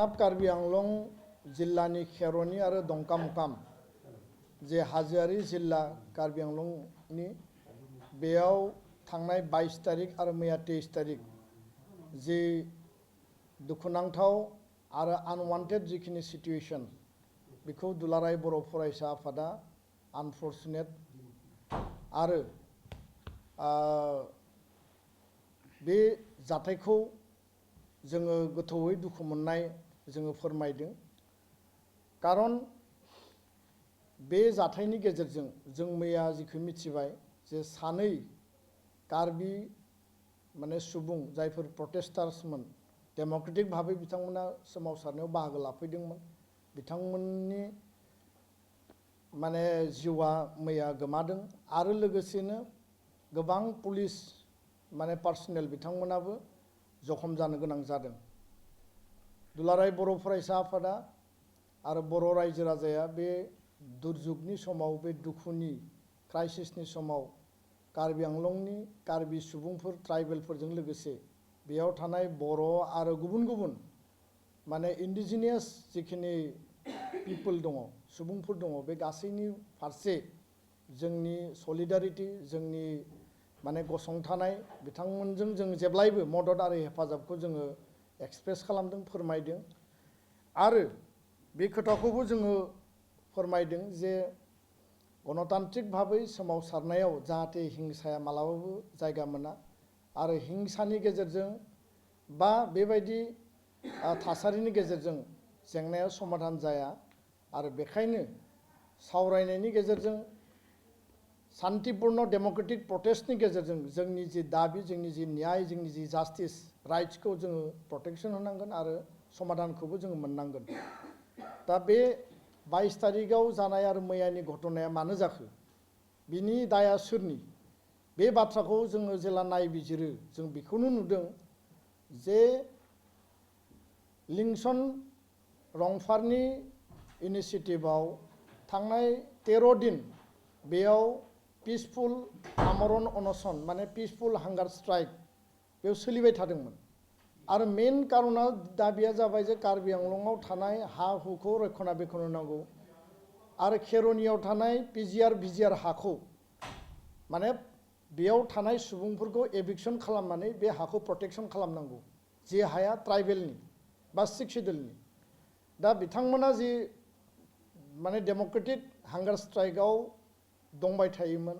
सोनाब कार्बि आंलं जिल्लानि खेर'नि आरो दंकामुकाम जे हाजोआरि जिल्ला कार्बि आंलंनि बेयाव थांनाय 22 तारिख आरो मैया 23 तारिख जे दुखुनांथाव आरो आनवान्टेड जिखिनि सिचुएशन बेखौ दुलाराय बर' फरायसा आफादा आनफर्चुनेट आरो बे जाथायखौ जोङो गोथौयै दुखु मोननाय जोङो फोरमायदों। कारन बे जाथायनि गेजेरजों जों मैया जिखौ मिथिबाय जे सानै कार्बि माने सुबुं जायफोर प्रटेस्टार्समोन डेम'क्रेटिक भाबै बिथांमोना सोमावसारनायाव बाहागो लाफैदोंमोन बिथांमोननि माने जिउआ मैया गोमादों आरो लोगोसेनो गोबां पुलिस माने पार्सनेल बिथांमोनाबो जखम जानो गोनां जादों। दुलाराय बर' फरायसा आफादा आरो बर' रायजो राजाया बे दुर्जुगनि समाव बे दुखुनि क्राइसिसनि समाव कार्बि आंलंनि कार्बि सुबुंफोर ट्राइबेलफोरजों लोगोसे बेयाव थानाय बर' आरो गुबुन गुबुन माने इन्डिजिनियास जिखिनि पिपोल दङ सुबुंफोर दङ बे गासैनि फारसे जोंनि सलिडारिटी जोंनि माने गसंथानाय बिथांमोनजों जों जेब्लायबो मदद आरो हेफाजाबखौ जोङो एक्सप्रेस खालामदों फोरमायदों आरो बे खोथाखौबो जोङो फोरमायदों जे गणतान्त्रिक भाबै सोमावसारनायाव जाहाथे हिंसाया मालाबाबो जायगा मोना आरो हिंसानि गेजेरजों बा बेबायदि थासारिनि गेजेरजों जेंनाया समाधान जाया आरो बेखायनो सावरायनायनि गेजेरजों शान्तिपूर्ण डेम'क्रेटिक प्रटेस्टनि गेजेरजों जोंनि जि दाबि जोंनि जि न्याय जोंनि जि जास्टिस राइट्सखौ जोङो प्रटेक्शन होनांगोन आरो समाधानखौबो जोङो मोननांगोन। दा बे 22 तारिखआव जानाय आरो मैयानि घटनाया मानो जाखो बिनि दाया सोरनि बे बाथ्राखौ जोङो जेला नायबिजिरो जों बेखौनो नुदों जे लिंसन रंफारनि इनिशिएटिभआव थांनाय 13 दिन बेयाव पिसफुल आमरण अनशन माने पिसफुल हांगार स्ट्राइक बेयाव सोलिबाय थादोंमोन आरो मेन कारना दाबिया जाबाय जे कार्बि आंलंआव थानाय हा हुखौ रक्षणाबेक्षण होनांगौ आरो खेर'नियाव थानाय पिजिआर भिजिआर हाखौ माने बेयाव थानाय सुबुंफोरखौ एभिक्सन खालामनानै बे हाखौ प्रटेक्शन खालामनांगौ जे हाया ट्राइबेलनि बा सिक्स शेड्यूलनि। दा बिथांमोना जि माने डेम'क्रेटिक हांगार स्ट्राइकआव दंबाय थायोमोन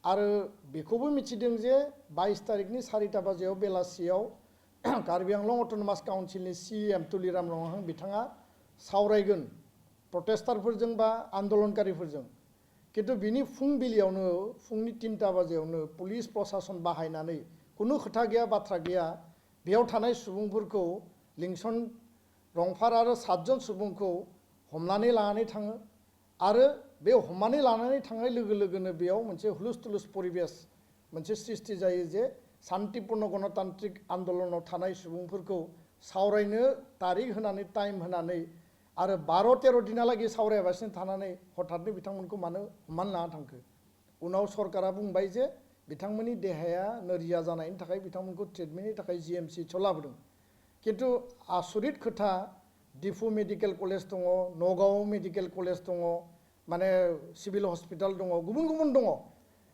आरो बेखौबो मिथिदों जे 22 तारिखनि 4टा बाजियाव बेलासियाव कार्बि आंलं अट'नमास काउन्सिलनि CM तुलिराम रंहां बिथाङा सावरायगोन प्रटेस्टारफोरजों बा आन्दोलनकारिफोरजों किन्तु बिनि फुंबिलियावनो फुंनि 3टा बाजियावनो पुलिस प्रशासन बाहायनानै खुनु खोथा गैया बाथ्रा गैया बेयाव थानाय सुबुंफोरखौ लिंसन रंफार आरो 7 जन सुबुंखौ हमनानै लानानै थाङो आरो बे हमनानै लानानै थांनाय लोगो लोगोनो बेयाव मोनसे हुलुस थुलुस परिबेस मोनसे सृष्टि जायो जे शान्तिपूर्ण गणतान्त्रिक आन्दोलनाव थानाय सुबुंफोरखौ सावरायनो तारिख होनानै टाइम होनानै आरो 12-13 दिनालागै सावरायाबासिनो थानानै हठातनो बिथांमोनखौ मानो हमनानै लाना थांखो उनाव सरकारा बुंबाय जे बिथांमोननि देहाया नोरजिया जानायनि थाखाय बिथांमोनखौ ट्रिटमेन्टनि थाखाय GMCHआव लाबोदों। किन्तु आसरित खोथा डिफु मेडिकेल कलेज दङ नगाव मेडिकेल कलेज दङ माने सिभिल हस्पिटाल दङ गुबुन गुबुन दङ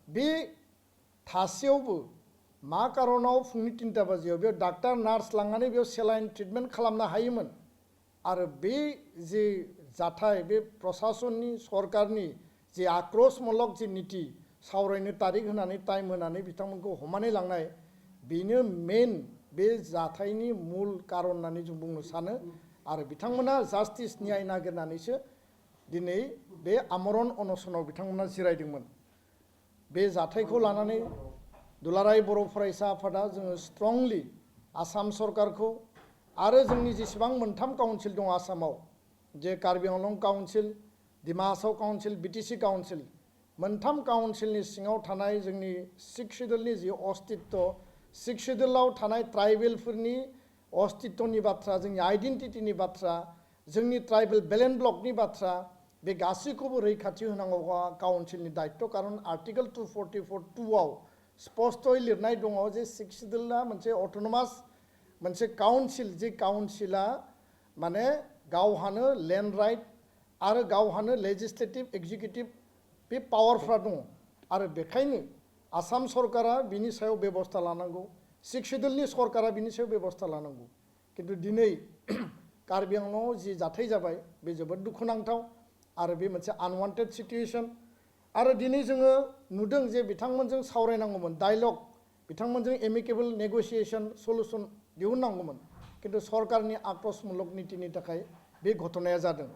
बे थासेयावबो मा कारनाव फुंनि 3टा बाजियाव बेयाव डाक्टार नार्स लांनानै बेयाव सेलाइन ट्रिटमेन्ट खालामनो हायोमोन आरो बे जे जाथाय बे प्रशासननि सरकारनि जे आक्रोशमूलक जे नीति सावरायनो तारिख होनानै टाइम होनानै बिथांमोनखौ हमनानै लांनाय बेनो मेन बे जाथायनि मूल कारन होननानै जों बुंनो सानो आरो बिथांमोना जास्टिस न्याय नागिरनानैसो दिनै बे आमरण अनशनाव बिथांमोना जिरायदोंमोन। बे जाथायखौ लानानै दुलाराय बर' फरायसा आफादा जोङो स्ट्रंलि आसाम सरकारखौ आरो जोंनि जेसेबां मोनथाम काउन्सिल दं आसामाव जे Karbi Anglong council Dima Hasao council BTC council मोनथाम काउन्सिलनि सिङाव थानाय जोंनि 6 शेड्यूलनि जि अस्तित्व 6 शेड्यूलाव थानाय ट्राइबेलफोरनि अस्तित्वनि बाथ्रा जोंनि आइडेन्टिटिनि बाथ्रा जोंनि ट्राइबेल बेलेन्स ब्लकनि बाथ्रा बे गासैखौबो रैखाथि होनांगौआ काउन्सिलनि दायित्व कारन आर्टिकल 244(2) स्पष्टयै लिरनाय दङ जे 6 शेड्यूलआ मोनसे अट'नमास मोनसे काउन्सिल जे काउन्सिला माने गावहानो लेन्ड राइट आरो गावहानो लेजिस्लेटिभ एक्जिकिउटिभ बे पावारफ्रा दङ आरो बेखायनो आसाम सरकारा बिनि सायाव बेबस्था लानांगौ सिक्स शेड्युलनि सरकारा बिनि सायाव बेबस्था लानांगौ किन्तु दिनै कार्बि आंलंआव जि जाथाय जाबाय बे जोबोद दुखुनांथाव आरो बे मोनसे आनवान्टेड सिटुएसन आरो दिनै जोङो नुदों जे बिथांमोनजों सावरायनांगौमोन डायलग बिथांमोनजों एमिकेबल नेगोसिएसन सलुसन दिहुननांगौमोन किन्तु सरकारनि आक्रोशमूलक नीतिनि थाखाय बे घटनाया जादों